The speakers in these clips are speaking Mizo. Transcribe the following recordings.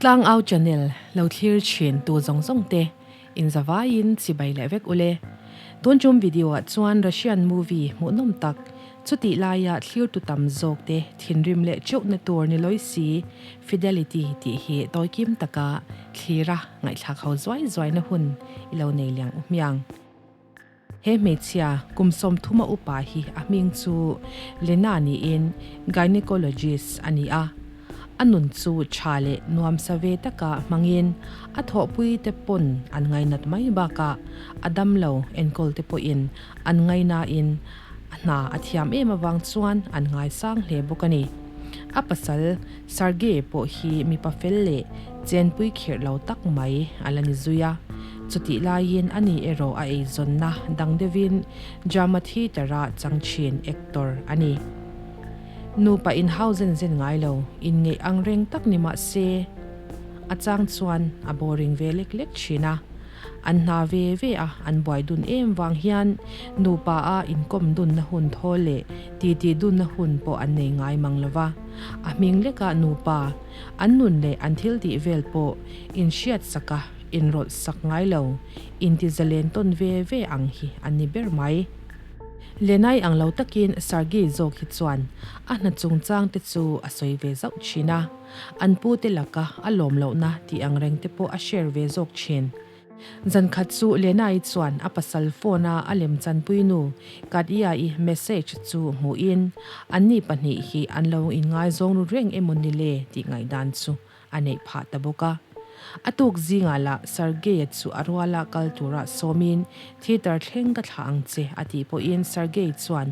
Tlangau channel lo thlir thin tu zawng zawng te in zavaiin chibai leh vek ule. Tun tum video ah chuan Russian movie hmuhnawm tak chutih laia thlir tu tam zawk te thinrim leh teuhna tur ni lawi si Fidelity tih hi tawikim taka thlira ngaihthlak ho zuai zuaina hun i lo nei liang u hmiang. He hmeichhia kum 30 a upa hi a hming chu Lena niin gynecologist a ni a. A nun chu tha leh nuamsa ve taka hmangin a thawhpui te pawn an ngainat mai bakah a damlo enkawl te pawhin an ngainain a hna a thiam em avang chuan an ngaisang hle bawk a ni. A pasal Sergei pawh hi mipa fel leh chenpui khirh lo tak mai a la ni zui a. Chutih laiin ani erawh a eizawnna dang deuhin drama theatre-a chang thin actor a ni. Nupa inhau zen zen ngai lo, inngeih ang reng tak ni mah se, a chang chuan a boring ve lek lek thin a. An hna ve ve a, an buai dun em vang hian nupa a inkawm dunna hun thawl leh titi dunna hun pawh an nei ngai mang lo va. A hming lekah nupa, an nun leh an thil tih vel pawh inhriat sak a, inrawlh sak ngai lo, inti zalen tawn ve ve ang hi an ni ber mai. Lenai ang lo takin Sergei zawk hi chuan a hna chungchang te chu a sawi ve zauh thin a. An pu te laka a lawm lohna tih ang reng te pawh a share ve zawk thin. Zan khat chu Lena-i chuan a pasal phone a a lem chanpui nu Katya-i message chu hmuhin anni pahnih hi an lo inngaizawng ru reng emaw ni le tih ngaihdan chu a neih phah ta bawk a. A tuk zingah lah Sergei-a chu a ruala kal tura sawmin theatre thleng ka thlah ang che a tih pawhin Sergei chuan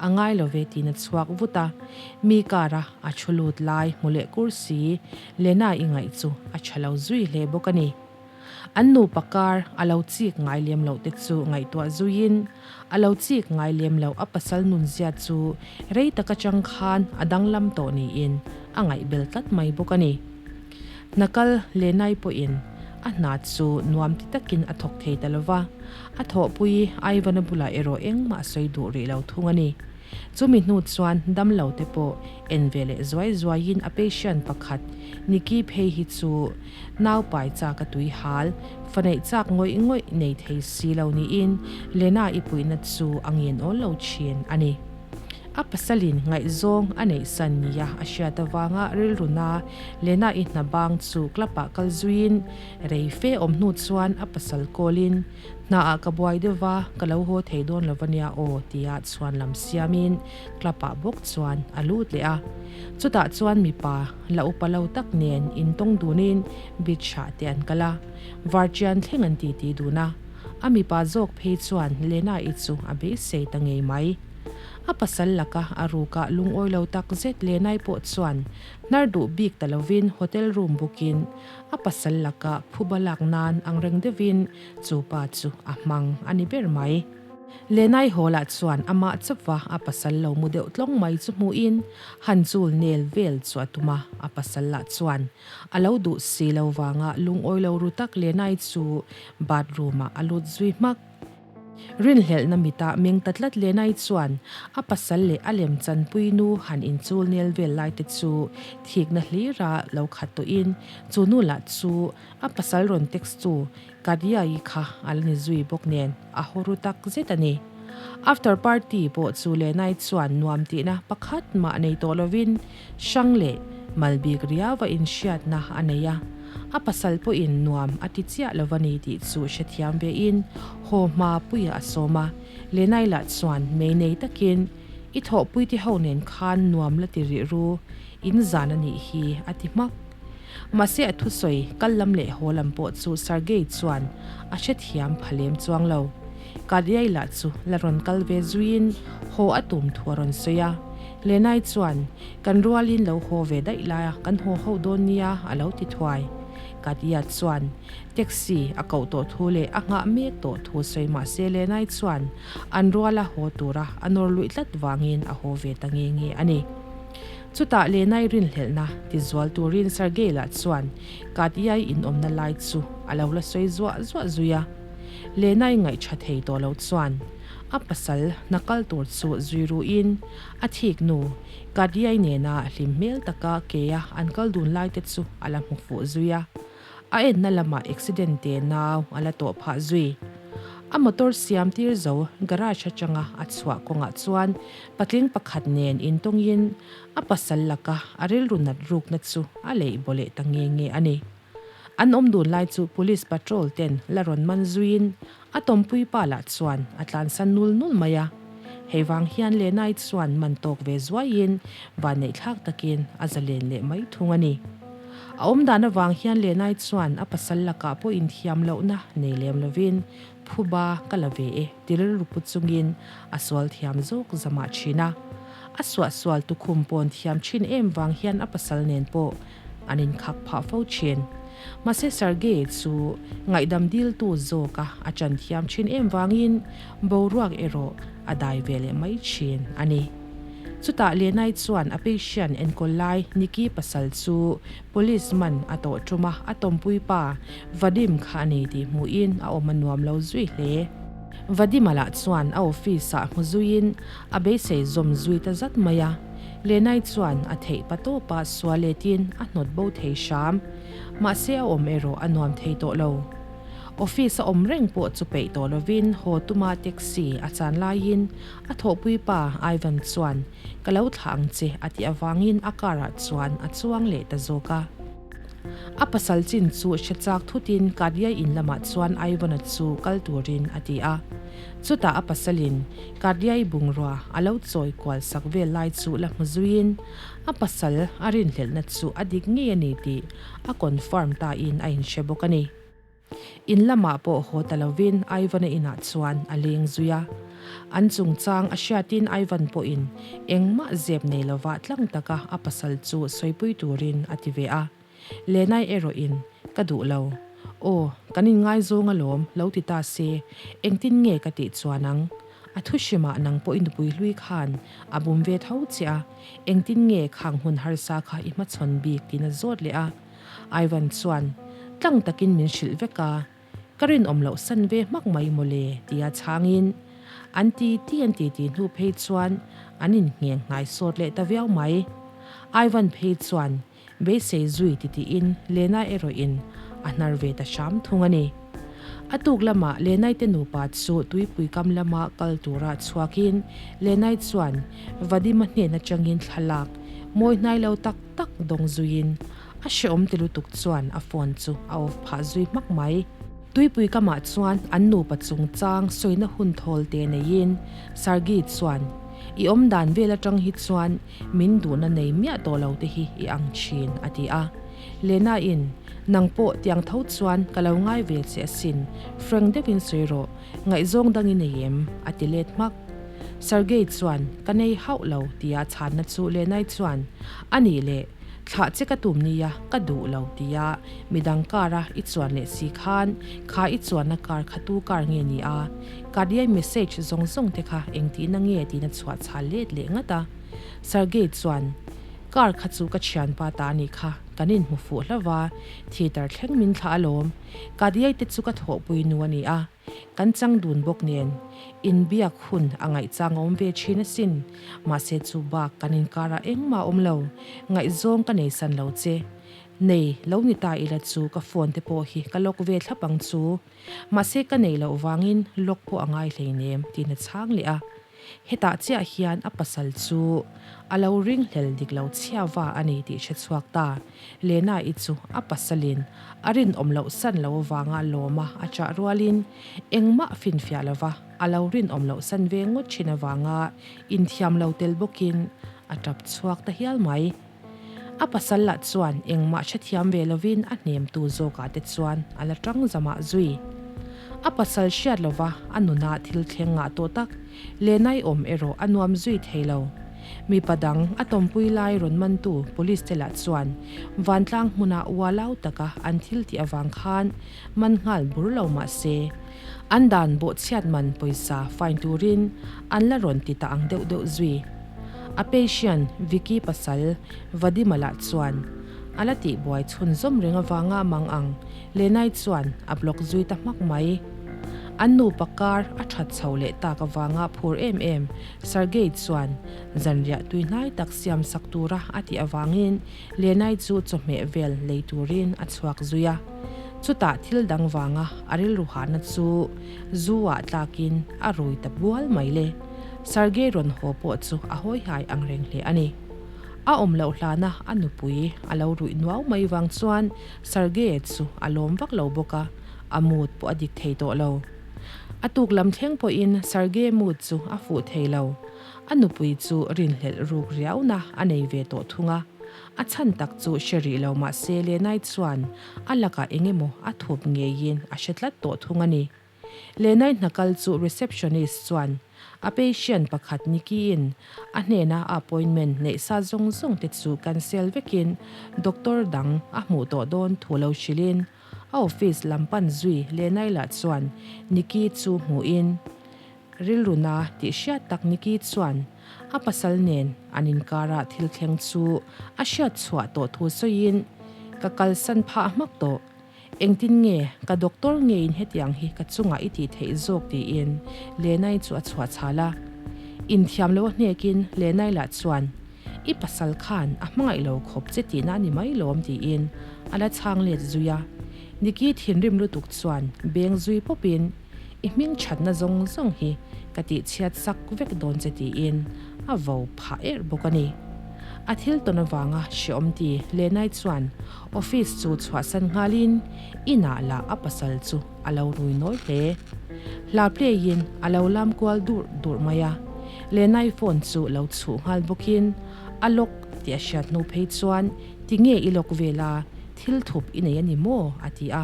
a ngai lo ve tiin a chhuak vut a. Mi kara a thu lut lai hmu leh kur si Lena i ngaih chu a tha lo zui hle bawk a ni. An nupa kar a lo chik ngai lem loh te chu ngaihtuah zuiin a lo chik ngai lem loh a pasal nunzia chu rei tak atang khan a danglam tawh niin a ngaihbel tlat mai bawk a ni. Hnakal Lenai pawhin a hna chu nuam ti takin a thawk thei ta lova, a thawhpui Ivan-a bulah erawh engmah a sawi duh rih lo thung a ni. Chumi hnu chuan damlo te pawh en ve leh zuai zuaiin a patient pakhat Nikki phei hi chu naupai chak a tui hal, fa neih chak ngawih ngawih nei thei si lo niin Lena i puihna chu a ngen awl lo thin a ni. A pasalin ngaihzawng a neih san nia a hriat avanga rilruna Lena i hna bang chu club-ah kal zuiin rei fe awm hnu chuan a pasal kawlin Hnaah ka buai deuh va, ka lo haw thei dawn lo va nia aw tia chhuan lam siamin club-ah bawk chuan a lut leh a. Chutah chuan mipa la upa lo tak nen intawng dunin beach-ah te an kal a, varṭian thleng an titi dun a. A mipa zawk phei chuan Lena-i chu a beisei ta ngei mai. A pasal laka a rukah lungawi lo tak zet Lena-i pawh chuan hnar duh bik ta lovin hotel room bookin a pasal laka phuba lak nan angreng deuhin chu pa chu a hmang a ni ber mai. Lenai Hall-ah chuan amah chauhva a pasal lo mu deuh tlawng mai chu hmuhin han chul nel vel chu a tum a, a pasal lah chuan a lo duh si lo vanga lungawi lo ru tak Lenai chu bathroom-ah a lut zui hmak. Rinhlelhna mitah meng ta tlat Lenai chuan a pasal leh a lem chanpui nu han inchul nel vel lai te chu thikna hlira lo khat tawhin chu nu lah chu a pasal rawn text tu Kadia-i kha a la ni zui bawk nen a haw ru tak zet a ni. After party pawh chu Lenai chuan nuam tihna pakhat mah nei tawh lovin hrang leh mal bik riau a inhriatna a nei a, a pasal pawhin nuam a ti chiah lo va ni tih chu hrethiam vein haw hma puiah a sawm a, Lenai lah chuan mei nei takin I thawhpuite ho nen khan nuam la ti rih ru, in zan a nih hi a ti hmak. Mahse a thusawi kal lam leh haw lam pawh chu Sergei chuan a hrethiam pha lem chuang lo. Kadyai lah chu la rawn kal ve zuiin haw a tum thu a rawn sawi a. Lenai chuan, Kan rualin lo haw ve daih lai a, kan haw ho dawn nia a lo ti thuai. Kadya chuan taxi a koh tawh thu leh a nghah mek tawh thu sawi mahse Lenai chuan an ruala haw tura a nawr luih tlat vangin a haw ve ta nge nge a ni. Chutah Lenai rinhlelhna ti zual turin Sergei lah chuan Katyai inawmna lai chu a lo la sawi zuah zuah zui a. Lenai ngaihṭha thei tawh lo chuan. A pasal hna kal tur chu zui ruhin a thik nu Kadiai nena hlim hmel taka kea an kal dun lai te chu a la hmu fuh zui a. A enna lamah accident te nau a la tawh phah zui. A motor siam tir zo garage atanga a chhuah kawngah chuan patling pakhat nen intawngin a pasal laka a rilru nat rukna chu a leih baw leh ta nge nge a ni. An awm dun lai chu police patrol ten la rawn man zuiin A tawmpui pa lah chuan a tlansan nul nul mai a, hei vang hian Lenai chuan man tawk ve zuaiin vanneihthlak takin a zalen leh mai thung a ni. A awmdan avang hian Lenai chuan a pasal lakah pawh inthiam lohna nei lem lovin phuba ka la ve e ti rilru pu chungin a sual thiam zawk zamah thin a. A suahsual tukhum pawn thiam thin em vang hian a pasal nen pawh an inkhak phah fo thin. Mahse Sergei chu ngaihdam diltu zawka a chan thiam thin em vangin boruak erawh a dai ve leh mai thin a ni. Chutah Lenai chuan a patient enkawl lai Niki pasal chu police man a tawh tum a, a tawmpui pa Vadim kha a nei tih hmuhin a awm a nuam lo zui hle. Vadim-a lah chuan a office-ah hmu zuiin a beisei zawm zui ta zat mai a. Lenai chuan a theih pa tawpa sual letin a hnawt bo thei hram. Mahse a awm erawh a nuam thei tawh lo. Office a awm reng pawh chu peih tawh lovin haw tuma taxi a chan laiin a thawhpui pa Ivan chuan ka lo thlah ang che a tih avangin a car ah chuan a chuang leh ta zawk a. A pasal chin chu hre chak thutin Karyai in lamah chuan Ivan-a chu kal turin a ti a. Chutah a pasalin Karyai bungrua a lo chawi kual sak vel lai chu la hmu zuiin a pasal a rinhlelhna chu a dik ngei a ni tih a confirm tain a inhre bawk a ni. In lamah pawh haw ta lovin Ivan-a inah chuan a leng zui a. An chungchang a hriatin Ivan pawhin engmah zep nei lova tlang taka a pasal chu sawipui turin a ti ve a. Lenai erawhin, Ka duh lo. Aw, kan inngaizawng alawm, lo ti ta se, engtin nge ka tih chuan ang? A thu hrimah nang pawh i nupui hlui khan a bum ve tho che a, engtin nge khang hun harsa kha i hmachhawn bik tiin a zawt leh a. Ivan chuan tlang takin min hrilh vek a, ka rinawm loh san ve hmak mai mawle tia chhangin an ti ti an ti ti hnu phei chuan an inngheng hnai sawt leh ta viau mai. Ivan phei chuan beisei zui ti tiin Lena erawhin a hnar ve ta hram thung a ni. A tuk lamah Lenai te nupa chu tuipui kam lama kal tura chhuakin Lenai chuan Vadim-a hnen atangin thlalak mawi hnai lo tak tak dawng zuiin a hrehawm ti lutuk chuan a phone chu a off phah zui hmak mai. Tuipui kamah chuan an nupa chungchang sawina hun thawl te neiin Sargi chuan, I awm dan vel atang hi chuan min duhna nei miah tawh lo te hi i ang thin, a ti a. Lena-in, Nang pawh tiang tho chuan ka lo ngai ve che asin, frank deuhin sawi rawh, ngaihzawng dang i nei em? a ti let hmak. Sergei chuan, Ka nei hauh lo, tia chhanna chu Lenai chuan, A nih leh, thlah che ka tum nia, ka duh lo, tia midang car-a i chuan leh si khan, kha i chuanna car kha tu car nge ni a? Kadiai message zawng zawng te kha engtihna nge tiin a chhuah chhal let leh ngat a. Sergei chuan, Car kha chu ka thianpa ta a nih kha, kan inhmu fuh hlauh va, theatre thleng min thlah alawm. Kadiai te chu ka thawhpui nu a ni a. Kan chang dun bawk nen, inbiak hun a ngaihchang a awm ve thin asin. Mahse chu bak kan inkarah engmah a awm lo, ngaihzawng ka nei san lo che. Nei lo ni ta ila chu ka phone te pawh hi ka lock ve thlap ang chu. Mahse ka nei loh vangin lock pawh a ngai hleinem tiin a chhang leh a. Hetah chiah hian a pasal chu a lo ringhlel dik lo chhia va a ni tih hre chhuak ta. Lena-i chu a pasalin a rinawm loh san lo avanga lawma a chah rualin engmah finfiah lova a lo rinawm loh san ve ngawt thin avanga inthiam lo tel bawkin a tap chhuak ta hial mai. A pasal lah chuan engmah hrethiam ve lovin a hnemtu zawkah te chuan a la tang zamah zui. A pasal hriat lova a nuna thil thleng ngah tawh tak Lenai awm erawh a nuam zui thei lo. Mipa dang a tawmpui lai rawn mantu police te lah chuan vantlang hmuna ualau taka an thil tih avang khan man nghal bur lo mah se an dan bawhchhiat man pawisa fine turin an la rawn ti ta ang deuh deuh zui. A patient Vicky pasal Vadima lah chuan a la tihbuai chhunzawm reng avanga mang ang Lenai chuan a block zui ta hmak mai. An nupa kar a that chho leh tak avanga phur em em Sergei chuan zanriah tui hnai tak siam sak tura a tih avangin Lenai chu chawhmeh vel lei turin a chhuak zui a. Chutah thil dang vanga a rilru hahna chu zu ah tlakin a rui ta bual mai le. Sergei rawn haw pawh chu a hawihai ang reng hle a ni. A awm loh hlana a nupui a lo ruih nuau mai vang chuan Sergei chu a lawm vak lo bawk a, a mood pawh a dik thei tawh lo. A tuk lam thleng pawhin Sergei mood chu a fuh thei lo. A nupui chu rinhlelh ruk riauna a nei ve tawh thung a. A chhan tak chu hre rih lo mah se Lenai chuan a lakah eng emaw a thup ngeiin a hre tlat tawh thung a ni. Lenai hna kal chu receptionist chuan a patient pakhat Nikki-in a hnena a appointment neih sa zawng zawng te chu cancel vekin doctor dang a hmuh tawh dawn thu lo hrilhin a office lam pan zui Lenai lah chuan Nikki chu hmuhin Rilru na tih hriat tak Nikki chuan a pasal nen an inkarah thil thleng chu a hriat chhuah tawh thu sawiin, Ka kalsan phah hmak tawh. Engtin nge ka doctor ngeiin hetiang hi ka chungah i tih theih zawk tiin Lenai chu a chhuah chhal a. Inthiam lo a hnekin Lenai lah chuan, I pasal khan a hmangaih lo khawp che tihna a ni mai lawm tiin a la chhang let zui a. Nikki thinrim lutuk chuan beng zui pawpin, I hming thatna zawng zawng hi ka tih chhiat sak vek dawn che tiin a vo phah erh bawk a ni. A thil tawn avanga hreawm ti Lenai chuan office chu chhuahsan nghalin inah lah a pasal chu a lo rui nawi hle. Hla play in a lo lam kual durh durh mai a, Lenai phone chu lo chhuh nghal bawkin a lock tih a hriat hnu phei chuan tinge i lock vel a, thil thup i nei a ni maw? a ti a.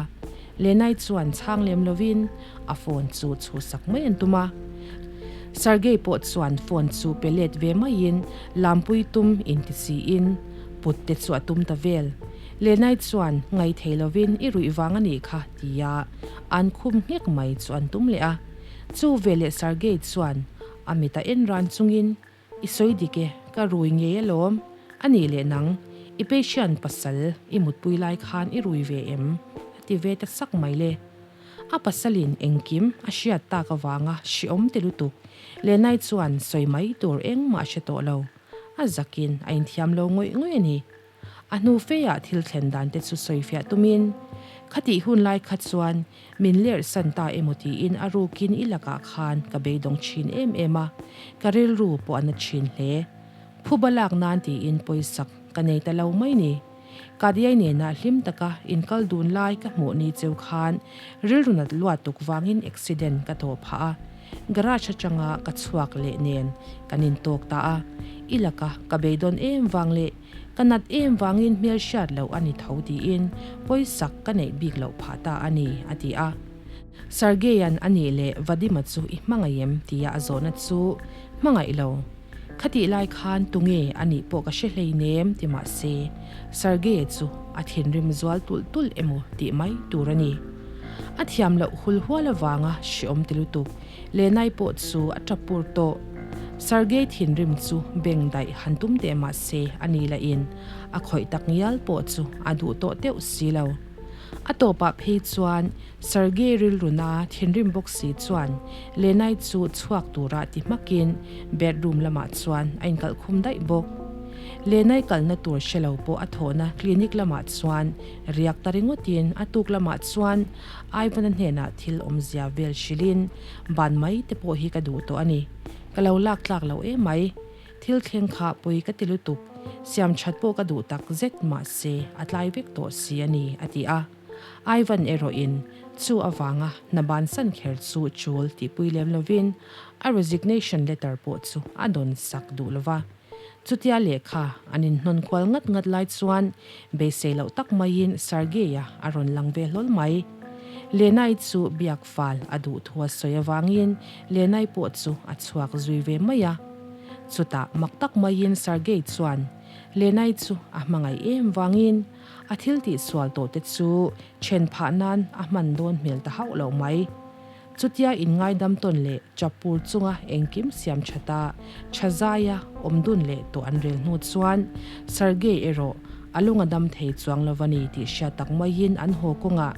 Lenai chuan chhang lem lovin a phone chu chhuhsak mai an tum a. Sergei pawh chuan phone chu pe let ve maiin lampui tum inti siin put te chu a tum ta vel. Lenai chuan ngai thei lovin i ruih vang a nih kha tia an khum nghek mai chu an tum leh a. Chu veleh Sergei chuan a mit a en ran chungin I sawi dik e, ka rui ngei alawm. A nih leh nang, i patient pasal i mutpui lai khan i rui ve em? A ti ve ta sak mai le. A pasalin engkim a hriat tak avanga hreawm ti lutuk Lenai chuan sawi mai tur engmah a hre tawh lo. A zakin a inthiam lo ngawih ngawih a ni. A hnu feia thil thlen dan te chu sawifiah tumin, Khatih hun lai kha chuan min lerh san ta emaw tiin a rukin i lakah khan ka beidawng thin em em a, ka rilru pawh a na thin hle. Phuba lak nan tiin pawisak ka nei ta lo mai ni. Kadiai nena hlim taka inkal dun lai ka hmuh ni cheu khan rilru nat luat tuk vangin accident ka tawh phah a, garage atanga ka chhuak leh nen kan intawk ta a, i laka ka beidawn em vang leh Ka nat em vangin hmel hriat loh a ni tho tiin pawisak ka neih bik loh phah ta a ni, a ti a. Sergei-a'n a nih leh Vadima chu i hmangaih em? tia a zawhna chu hmangaih lo. Khatih lai khan tunge a nih pawh ka hre hleinem ti mah se Sergei-a chu a thinrim zual tulh tulh emaw tih mai tur a ni. A thiam loh hul hual avanga hreawm ti lutuk Lenai pawh chu a tap pur tawh. Sergei thinrim chu beng daih han tum teh mah se a ni lahin a khawih tak ngial pawh chu a duh tawh deuh si lo. A tawpah phei chuan Sergei rilruna thinrim bawk si chuan Lenai chu chhuak tura ti hmakin bedroom lamah chuan a inkalh khum daih bawk. Lenai kalna tur hre lo pawh a thawhna clinic lamah chuan riak ta ringawtin a tuk lamah chuan Ivan-a hnenah thil awmzia vel hrilhin ban mai te pawh hi ka duh tawh a ni. Ka lo lak tlak lo em mai. Thil thleng kha pawi ka ti lutuk. Siam that pawh ka duh tak zet mahse a tlai vek tawh si a ni, a ti a. Ivan erawhin chu avanga hna bansan kher chu chul tihpui lem lovin a resignation letter pawh chu a dawn sak duh lova. Chutia lehkha an inhnawn kual ngat ngat lai chuan beisei loh tak maiin Sergei-a a rawn lang ve hlawl mai. Lenai chu biak fal a duh thu a sawi avangin Lenai pawh chu a chhuak zui ve mai a. Chutah mak tak maiin Sergei chuan Lenai chu a hmangaih em vangin a thil tihsual tawh te chu then phah nan a hman dawn hmel ta hauh loh mai. Chutia inngaidam tawn leh chapur chunga engkim siam thata tha zaia awm dun leh tawh an rel hnu chuan Sergei erawh A lung a dam thei chuang lo va ni tih hriat tak maiin an haw kawngah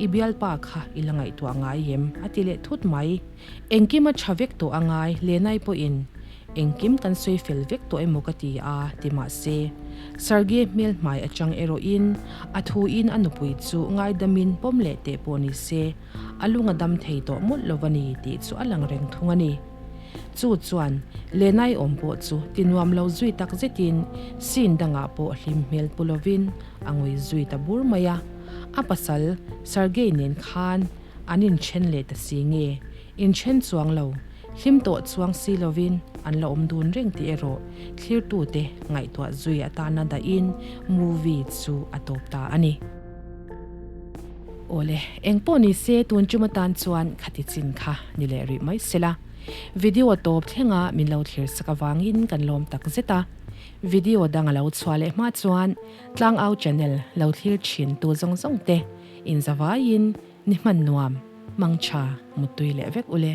i bialpa kha i la ngaihtuah ngai em? a ti leh thut mai. Engkim a tha vek tawh a ngai, Lenai pawhin engkim kan sawi fel vek tawh emaw ka ti a ti mahse Sergei hmel hmai atang erawhin a thuin a nupui chu ngaidamin pawm leh teh pawh ni se a lung a dam thei tawh mawlh lo va ni tih chu a lang reng thung a ni. Chu chuan Lenai awm pawh chu ti nuam lo zui tak zetin scene dangah pawh hlim hmel pu lovin a ngui zui ta bur mai a. A pasal Sergei nen khan an inthen leh ta si nge? Inthen chuang lo, hlim tawh chuang si lovin an la awm dun reng tih erawh thlirtute ngaihtuah zui atana dahin movie chu a tawp ta a ni. Awle, eng pawh ni se tun tum atan chuan khati chin kha ni leh rih mai sela. Video tawp thlenga min lo thlir sak avangin kan lawm tak zet a. Video dang a lo chhuah leh hma chuan Tlangau channel lo thlir thin tu zawng zawng te inzavaiin ni hman nuam, mangtha, muttui leh vek ule.